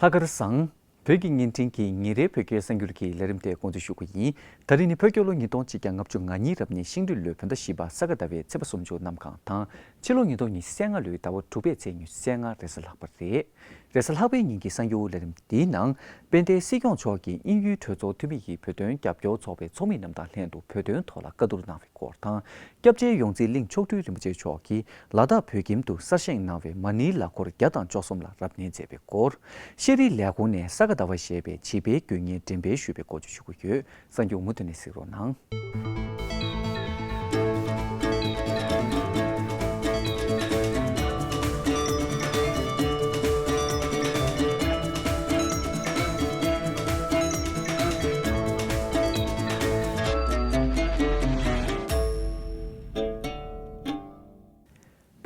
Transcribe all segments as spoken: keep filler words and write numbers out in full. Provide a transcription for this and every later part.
ལྷག་དཀར་བཟང་། བོད་ཀྱི་བརྙན་འཕྲིན་གྱི་ཉིན་རེའི་བོད་སྐད་གསར་འགྱུར་གྱི་ལས་རིམ་དེ་འགོ་འཛུགས་ཞུ་གི་ཡིན། ད་རིང་ནི་བོད་རྒྱལ་ལོ་ཉིས་སྟོང་ཆིག་བརྒྱ་ལྔ་བཅུ་ང་གཉིས་རབ་གནས་ཤིང་རི་ལོའི་བོད་ཟླ་བཞི་པ་ས་ག་ཟླ་བའི་ཚེས་པ་སུམ་ཅུ་གནམ་གང་དང་། ཕྱི་ལོ་ཉིས་སྟོང་ཉི་ཤུ་རྩ་ལྔ་ལོའི་ཟླ་བ་དྲུག་པའི་ཚེས་ཉི་ཤུ་རྩ་ལྔ་རེས་གཟའ་ལྷག་པ་རེད། རེས་གཟའ་ལྷག་པའི་ཉིན་གྱི་གསར་འགྱུར་ལས་རིམ་འདིའི་ནང་། དཔལ་ལྡན་སྲིད་སྐྱོང་མཆོག་གིས་དབྱིན་ཡུལ་གྲོས་ཚོགས་འཐུས་མི་ཡི་བོད་དོན་རྒྱབ་སྐྱོར་ཚོགས་པའི་ཚོགས་མི་རྣམས་དང་ལྷན་དུ་བོད་དོན་ཐོག་ལ་བཀའ་བསྡུར་གནང་བའི་སྐོར་དང་། སྐྱབས་རྗེ་ཡོངས་འཛིན་གླིང་མཆོག་སྤྲུལ་རིན་པོ་ཆེ་མཆོག་གིས་ལ་དྭགས་བོད་ཁྱིམ་དུ་གསར་བཞེངས་གནང་བའི་མ་ཎིའི་ལག་འཁོར་བརྒྱ་དང་བཅུ་གསུམ་ལ་རབ་གནས་མཛད་པའི་སྐོར། ཤེས་རིག་ལས་ཁུངས་ནས་ས་ག་ཟླ་བ་ཞེས་པའི་བྱིས་པའི་དགོས་ངེས་འགྲེམས་སྤེལ་ཞུས་པའི་སྐོར་བཅས་ཞུ་གི་ཡོད། གསར་འགྱུར་མུ་མཐུད་ནས་གཟིགས་རོགས་གནང་།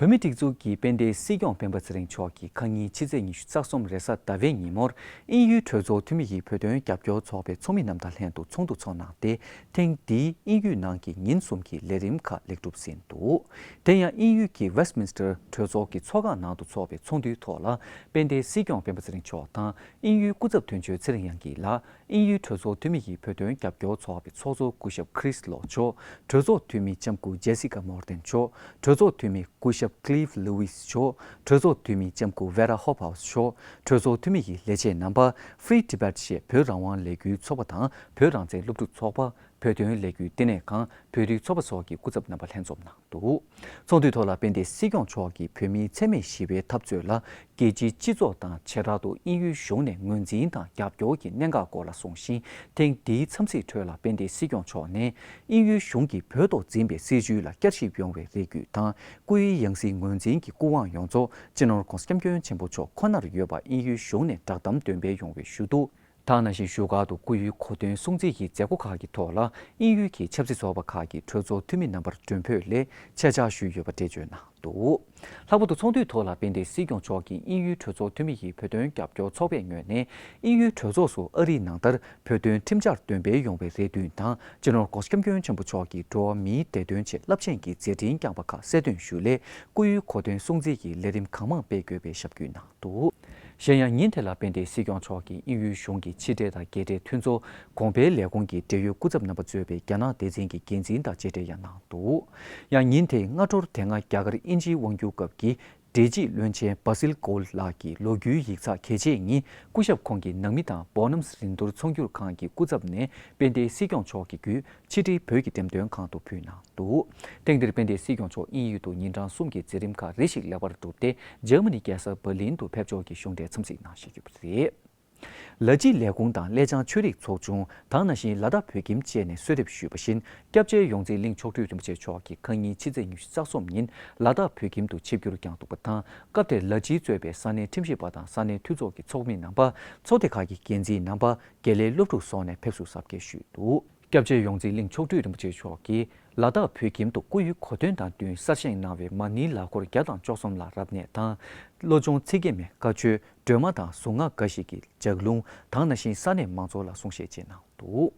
བོད་མིའི་སྒྲིག་འཛུགས་ཀྱི་དཔལ་ལྡན་སྲིད་སྐྱོང་སྤེན་པ་ཚེ་རིང་མཆོག་གིས་ཁ་ཉིན་ཕྱི་ཚེས་ཉི་ཤུ་རྩ་གསུམ་རེས་གཟའ་ཟླ་བའི་ཉིན་མོར། དབྱིན་ཡུལ་གྲོས་ཚོགས་འཐུས་མི་ཡི་བོད་དོན་རྒྱབ་སྐྱོར་ཚོགས་པའི་ཚོགས་མི་རྣམས་དང་ལྷན་དུ་ཚོགས་འདུ་ཚོགས་གནང་སྟེ། ཐེངས་འདིའི་དབྱིན་ཡུལ་ནང་གི་ཉིན་གསུམ་གྱི་ལས་རིམ་ཁག་ལེགས་གྲུབ་ཟིན་འདུག་དེ་ཡང་དབྱིན་ཡུལ་གྱི་Westminster་གྲོས་ཚོགས་ཀྱི་ཚོགས་ཁང་ནང་དུ་འཚོགས་པའི་ཚོགས་འདུའི་ཐོག་ལ། དཔལ་ལྡན་སྲིད་སྐྱོང་སྤེན་པ་ཚེ་རིང་མཆོག་དང་། དབྱིན་ཡུལ་སྐུ་ཚབ་དོན་གཅོད་ཚེ་རིང་དབྱངས་སྐྱིད་ལགས། དབྱིན་ཡུལ་གྲོས་ཚོགས་འཐུས་མི་ཡི་བོད་དོན་རྒྱབ་སྐྱོར་ཚོགས་པའི་ཚོགས་གཙོ་སྐུ་ཞབས་Chris Lau་མཆོག་གྲོས་ཚོགས་འཐུས་མི་ལྕམ་སྐུ་Jessica Morton་མཆོག་གྲོས་ཚོགས་འཐུས་མི་སྐུ་ཞབས་Clive Lewis་མཆོག་གྲོས་ཚོགས་འཐུས་མི་ལྕམ་སྐུ་Vera Hobhouse་མཆོག་གྲོས་ཚོགས་འཐུས་མི་ཡི་ལས་བྱེད་རྣམ་པ། Free Tibet་ཞེས་བོད་རང་དབང་ལས་འགུལ་ཚོགས་པ་དང་། བོད་རང་བཙན་སློབ་ཕྲུག་ཚོགས་པ། བོད་དོན་ལས་འགུལ་བསྟི་གནས་ཁང་། བོད་རིགས་ཚོགས་པ་སོགས་ཀྱི་སྐུ་ཚབ་རྣམ་པ་ལྷན་འཛོམས་གནང་འདུག་ཚོགས་འདུའི་ཐོག་ལ་དཔལ་ལྡན་སྲིད་སྐྱོང་མཆོག་གིས་བོད་མིའི་འཚེ་མེད་ཞི་བའི་འཐབ་རྩོད་ལ། རྒྱལ་སྤྱིའི་སྤྱི་ཚོགས་དང་བྱེ་བྲག་ཏུ་དབྱིན་ཡུལ་གཞུང་ནས་ངོས་འཛིན་དང་རྒྱབ་སྐྱོར་གྱི་གནད་འགག་སྐོར་ལ་གསུངས་ཤིང་། ཐེངས་འདིའི་འཚམས་གཟིགས་ཁྲོད་ལ་དཔལ་ལྡན་སྲིད་སྐྱོང་མཆོག་ནས། དབྱིན་ཡུལ་གཞུང་གིས་བོད་ཐོག་འཛིན་པའི་སྲིད་བྱུས་ལ་བསྐྱར་ཞིབ་ཡོང་བའི་རེ་སྐུལ་དང་། སྐུའི་ཡང་སྲིད་ངོས་འཛིན་གྱི་སྐུ་དབང་ཡོངས་རྫོགས་སྤྱི་ནོར་༧གོང་ས་༧སྐྱབས་མགོན་ཆེན་པོ་མཆོག་ཁོ་ནར་ཡོད་པ་དབྱིན་ཡུལ་གཞུང་ནས་བསྒྲགས་གཏམ་འདོན་སྤེལ་ཡོང་བའི་ཞུ་གཏུག་ད་ག་ནང་བཞིན་བཞུགས་སྒར་དུ་སྐུའི་གོ་སྟོན་སྲུང་བརྩི་གི་མཛད་སྒོ་ཁག་གི་ཐོག་ལ། དབྱིན་ཡུལ་གྱི་ཆབ་སྲིད་ཚོགས་པ་ཁག་གི་གྲོས་ཚོགས་འཐུས་མི་རྣམ་པར་མགྲོན་འབོད་སླད་ཆེད་བཅར་ཞུས་ཡོད་པ་འགྲེལ་བརྗོད་གནང་འདུག་ལྷག་པར་དུ་ཚོགས་འདུའི་ཐོག་ལ་དཔལ་ལྡན་སྲིད་སྐྱོང་མཆོག་གིས་དབྱིན་ཡུལ་གྲོས་ཚོགས་འཐུས་མི་ཡི་བོད་དོན་རྒྱབ་སྐྱོར་ཚོགས་པའི་ངོས་ནས། དབྱིན་ཡུལ་གྲོས་ཚོགས་སུ་ཨ་རིའི་ནང་ལྟར་བོད་དོན་ཁྲིམས་འཆར་འདོན་སྤེལ་ཡོང་བའི་རེ་འདུན་དང་། སྤྱི་ནོར་༧གོང་ས་༧སྐྱབས་མགོན་ཆེན་པོ་མཆོག་གིས་འགྲོ་བ་མིའི་བདེ་དོན་ཆེད་རླབས་ཆེན་གྱི་མཛད་འཕྲིན་བསྐྱངས་པ་ཁག་གསལ་སྟོན་ཞུ་སླད། སྐུའི་གོ་སྟོན་སྲུང་བརྩི་གི་ལས་རིམ་གང་མང་སྤེལ་དགོས་པའི་ཞབས་སྐུལ་གནང་འདུག་གཞན་ཡང་ཉིན་དེ་ལ་དཔལ་ལྡན་སྲིད་སྐྱོང་མཆོག་གིས་དབྱིན་ཡུལ་གཞུང་གི་ཕྱི་འབྲེལ་དང་རྒྱལ་འབྲེལ་མཐུན་ཚོགས་གོང་འཕེལ་ལས་ཁུངས་ཀྱི་འབྲེལ་ཡོད་སྐུ་ཚབ་རྣམ་པ་གཙོས་པའི་རྒྱ་ནག་སྡེ་ཚན་གྱི་འགན་འཛིན་དང་མཇལ་འཕྲད་ཡང་གནང་འདུག་ཡང་ཉིན་དེའི་སྔ་དྲོར་དེ་སྔ་རྒྱ་གར་དབྱིན་ཇིའི་དབང་སྒྱུར་སྐབས་ཀྱི་འབྲེལ་སྤྱི་བློན་ཆེན་Basil Gold་ལགས་ཀྱི་ལོ་རྒྱུས་ཡིག་ཚགས་གལ་ཆེ་གཉིས་སྐུ་ཞབས་ཁོང་གི་ནང་མི་དང་སྦོ་ནམ་རིན་བསྡུར་ཚོང་སྒྱུར་ཁང་གི་སྐུ་ཚབ་ནས་དཔལ་ལྡན་སྲིད་སྐྱོང་མཆོག་གི་བརྒྱུད། ཕྱི་དྲིལ་བོད་ཀྱི་འགྲེམས་སྟོན་ཁང་དུ་ཕུལ་གནང་འདུག་ཐེངས་འདིར་དཔལ་ལྡན་སྲིད་སྐྱོང་མཆོག་དབྱིན་ཡུལ་དུ་ཉིན་གྲངས་གསུམ་གྱི་མཛད་རིམ་ཁག་རེ་ཞིག་ལེགས་པར་གྲུབ་སྟེ། འཇར་མ་ནི་རྒྱལ་ས་འབར་ལིན་དུ་ཕེབས་འབྱོར་གྱིས་གཞུང་འབྲེལ་འཚམས་གཟིགས་གནང་བཞིན་ཡོད་པ་རེད། ལ་སྤྱི་ལས་ཁུངས་དང་ཀླད་བྱང་ཆོས་རིག་ཚོགས་ཆུང་། ད་ག་ནང་བཞིན་ལ་དྭགས་བོད་ཁྱིམ་བཅས་ནས་གསོལ་འདེབས་ཞུས་པ་བཞིན། སྐྱབས་རྗེ་ཡོངས་འཛིན་གླིང་མཆོག་སྤྲུལ་རིན་པོ་ཆེ་མཆོག་གིས་ཁ་ཉིན་ཕྱི་ཚེས་ཉི་ཤུ་རྩ་གསུམ་ཉིན་ལ་དྭགས་བོད་ཁྱིམ་དུ་ཆིབས་བསྒྱུར་བསྐྱངས་འདུག་པ་དང་། སྐབས་དེར་ལ་སྤྱིའི་གཙོས་པའི་ས་གནས་ཁྲིམས་ཞིབ་པ་དང་ས་གནས་འཐུས་ཚོགས་ཀྱི་ཚོགས་མི་རྣམ་པ། ཚོགས་སྡེ་ཁག་གི་འགན་འཛིན་རྣམ་པ། དགེ་ལས་སློབ་ཕྲུག་སོགས་ནས་ཕེབས་བསུ་གཟབ་རྒྱས་ཞུས་འདུག་སྐྱབས་རྗེ་ཡོངས་འཛིན་གླིང་མཆོག་སྤྲུལ་རིན་པོ་ཆེ་མཆོག་གིས་ལ་དྭགས་བོད་ཁྱིམ་དུ་སྐུ་ཡི་གོ་སྟོན་དང་བསྟུན་གསར་བཞེངས་གནང་བའི་མ་ཎིའི་ལག་འཁོར་བརྒྱ་དང་བཅུ་གསུམ་ལ་རབ་གནས་དང་། བློ་སྦྱོང་ཚིག་བརྒྱད་མའི་བཀའ་ཆོས་སྒྲོལ་མ་དང་གཟུངས་སྔགས་འགའ་ཞིག་གི་ལྗགས་ལུང་། ད་ག་ནང་བཞིན་ས་གནས་མང་ཚོགས་ལ་གསུང་བཤད་བཅས་གནང་འདུག་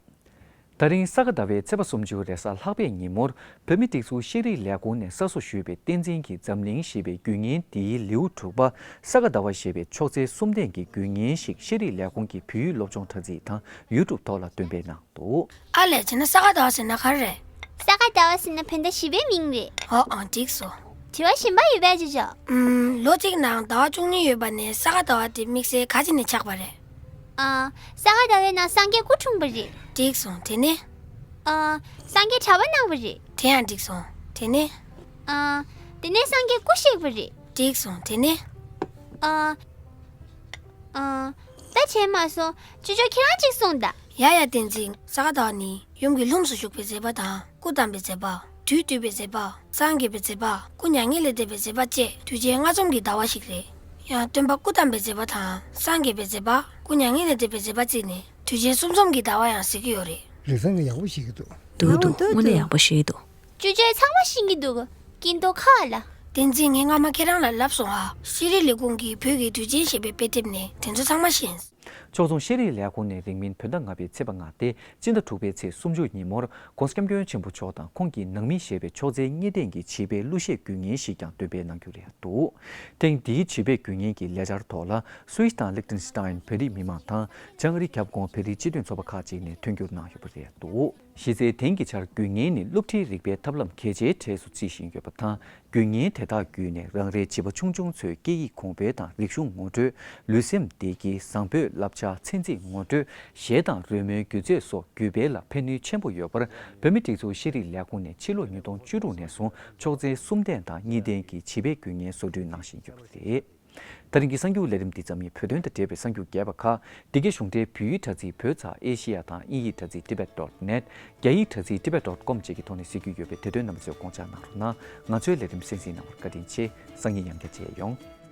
ད་རིང་ས་ག་ཟླ་བའི་ཚེས་པ་སུམ་ཅུ་རེས་གཟའ་ལྷག་པའི་ཉིན་མོར། བོད་མིའི་སྒྲིག་འཛུགས་ཤེས་རིག་ལས་ཁུངས་ནས་གསར་བཟོ་ཞུས་པའི་བསྟན་འཛིན་གྱི་འཛམ་གླིང་ཞེས་པའི་བརྒྱུད་རྙིང་འདིའི་ལེའུ་དྲུག་པ། ས་ག་ཟླ་བ་ཞེས་པའི་ཅོག་ཙེ་གསུམ་ལྡན་གྱི་བརྒྱུད་རྙིང་ཞིག་ཤེས་རིག་ལས་ཁུངས་ཀྱི་བོད་ཡིག་སློབ་སྦྱོང་དྲ་ཚིགས་དང་ཡུ་ཊུབ་ཐོག་ལ་འདོན་སྤེལ་གནང་འདུག་ཨ་ལས། བྱས་ན་ས་ག་ཟླ་བ་ཟེར་ན་ག་རེ་རེད། ས་ག་ཟླ་བ་ཟེར་ན་བོད་ཟླ་བཞི་པའི་མིང་རེད། ཨོ་ཨང་། འགྲིག་སོང་། དྲི་བ་གཞན་པ་ཡོད་པས་ཅི་ཅོག་ཨུམ། ལོ་གཅིག་ནང་ཟླ་བ་བཅུ་གཉིས་ཡོད་པ་ནས་ས་ག་ཟླ་བ་དེ་དམིགས་བསལ་ག་ཅིག་ནས་ཆགས་པ་རེད། ཨ། ས་ག་ཟླ་བའི་ནང་སངས་རྒྱས་སྐུ་འཁྲུངས་པ་རེད། འགྲིག་སོང་། དེ་ནས། ཨ། སངས་རྒྱས་གྲྭ་པ་གནང་བ་རེད། དེ་ཡང་འགྲིག་སོང་། དེ་ནས། ཨ། དེ་ནས་སངས་རྒྱས་སྐུ་གཤེགས་པ་རེད། འགྲིག་སོང་། དེ་ནས། ཨ། ཨ། ད་བྱས་མ་སོང་། ཅོ་ཅོ་ཁྱེད་རང་གཅིག་གསུངས་དང་། ཡ་ཡ། བསྟན་འཛིན། ས་ག་ཟླ་བ་ནི་ཡུམ་གྱི་ལྷུམས་སུ་ཞུགས་པའི་མཛད་པ་དང་། སྐུ་བལྟམས་པའི་མཛད་པ། དུས་བཏུད་པའི་མཛད་པ། སངས་རྒྱས་པའི་མཛད་པ། སྐུ་མྱ་ངན་ལས་འདས་པའི་མཛད་པ་བཅས་དུས་ཆེན་ལྔ་འཛོམས་ཀྱི་ཟླ་བ་ཞིག་རེད། ཡང་སྟོན་པ་སྐུ་བལྟམས་པའི་མཛད་པ་དང་། སངས་རྒྱས་པའི་མཛད་པ། སྐུ་མྱ་ངན་ལས་འདས་པའི་མཛད་པ་བརྩིས་ནས་དུས་ཆེན་གསུམ་འཛོམས་ཀྱི་ཟླ་བ་ཡང་ཟེར་གྱི་ཡོད་རེད། རིག་ཚང་གིས་ཡག་པོ་ཤེས་ཀྱི་འདུག་འདུག་འདུག་འདུག་དངོས་གནས་འདུག་ཡག་པོ་ཤེས་འདུག་ཅོ་ཅོས་ཚང་མ་ཤེས་ཀྱི་འདུག་ཀྱིན་ཏོ་ཁ་ལ། བསྟན་འཛིན། ངས་སྔ་མ་ཁྱེད་རང་ལ་ལབ་སོང་ཨ། ཤེས་རིག་ལས་ཁུངས་ཀྱིས་བོད་ཀྱི་དུས་ཆེན་ཞེས་པའི་དཔེ་དེབ་ནས་དེ་ཚོ་ཚང་མ་ཤེས། ཕྱོགས་མཚུངས་ཤེས་རིག་ལས་ཁུངས་ནས་རིང་མིན་བོད་ཟླ་ལྔ་པའི་ཚེས་པ་ལྔ་སྟེ་སྤྱི་ཟླ་དྲུག་པའི་ཚེས་སུམ་ཅུ་ཉིན་མོར་༧གོང་ས་༧སྐྱབས་མགོན་ཆེན་པོ་མཆོག་དང་ཁོང་གི་ནང་མི་ཞེས་པའི་ཅོག་ཙེའི་གཉིས་ལྡན་གྱི་བྱིས་པའི་གླུ་གཞས་དགུ་བརྙན་ཞིག་ཀྱང་འདོན་སྤེལ་གནང་རྒྱུ་རེད་འདུག་ཐེངས་འདིའི་བྱིས་པའི་དགུ་བརྙན་གྱི་ལས་འཆར་ཐོག་ལ་སུད་སི་དང་ལིག་ཏེན་སི་ཏཱན་བོད་རིགས་མི་མང་དང་བྱང་ཨ་རི་རྒྱབ་ཁོངས་བོད་རིགས་སྤྱི་མཐུན་ཚོགས་པ་ཁག་ཅིག་ནས་མཐུན་འགྱུར་གནང་ཡོད་པ་རེད་འདུག་གཞི་རྩའི་དེང་གི་ཆར་དགུ་བརྙན་ནི་སློབ་ཁྲིད་རིག་པའི་ཐབས་ལམ་གལ་ཆེའི་གྲས་སུ་བརྩི་བཞིན་ཡོད་པ་དང་། དགུ་བརྙན་དེ་དག་བརྒྱུད་ནས་རང་རེའི་བྱིས་པ་ཆུང་ཆུང་ཚོའི་སྐད་ཡིག་གོང་འཕེལ་དང་རིག་གཞུང་ངོ་སྤྲོད། ལུས་སེམས་བདེ་སྐྱིད། བཟང་པོའི་བསླབ་བྱ། ཚན་རྩིས་ངོ་སྤྲོད། གཞས་དང་རོལ་མོའི་སྒྱུ་རྩལ་སོགས་བརྒྱུད་སྤེལ་ལ་ཕན་ནུས་ཆེན་པོ་ཡོད་པར་བོད་མིའི་སྒྲིག་འཛུགས་ཤེས་རིག་ལས་ཁུངས་ནས་ཕྱི་ལོ་ཉིས་སྟོང་བཅུ་དྲུག་ནས་བཟུང་ཅོག་ཙེ་གསུམ་ལྡན་དང་གཉིས་ལྡན་གྱི་བྱིས་པའི་དགུ་བརྙན་བཟོ་སྐྲུན་གནང་བཞིན་ཡོད་པ་རེད། ད་རིང་གི་གསར་འགྱུར་ལས་རིམ་འདི་ཙམ་ཡིན། བོད་དོན་དང་འབྲེལ་བའི་གསར་འགྱུར་རྒྱས་པ་ཁག་འདི་གའི་གཞུང་འབྲེལ་བོད་ཡིག་དྲ་ཚིགས་བོད་ཚ་ཨེ་ཤེ་ཡ་དང་དབྱིན་ཡིག་དྲ་ཚིགས་tibet dot net། རྒྱ་ཡིག་དྲ་ཚིགས་tibet dot com་བཅས་ཀྱི་ཐོག་ནས་གཟིགས་རྒྱུ་ཡོད་པས་དེ་དོན་རྣམ་པ་ཚོས་དགོངས་འཇགས་གནང་རོགས་གནང་། ང་ཚོའི་ལས་རིམ་གསན་གཟིགས་གནང་བར་བཀའ་དྲིན་ཆེ། སང་ཉིན་ཡང་བསྐྱར་མཇལ་ཡོང་།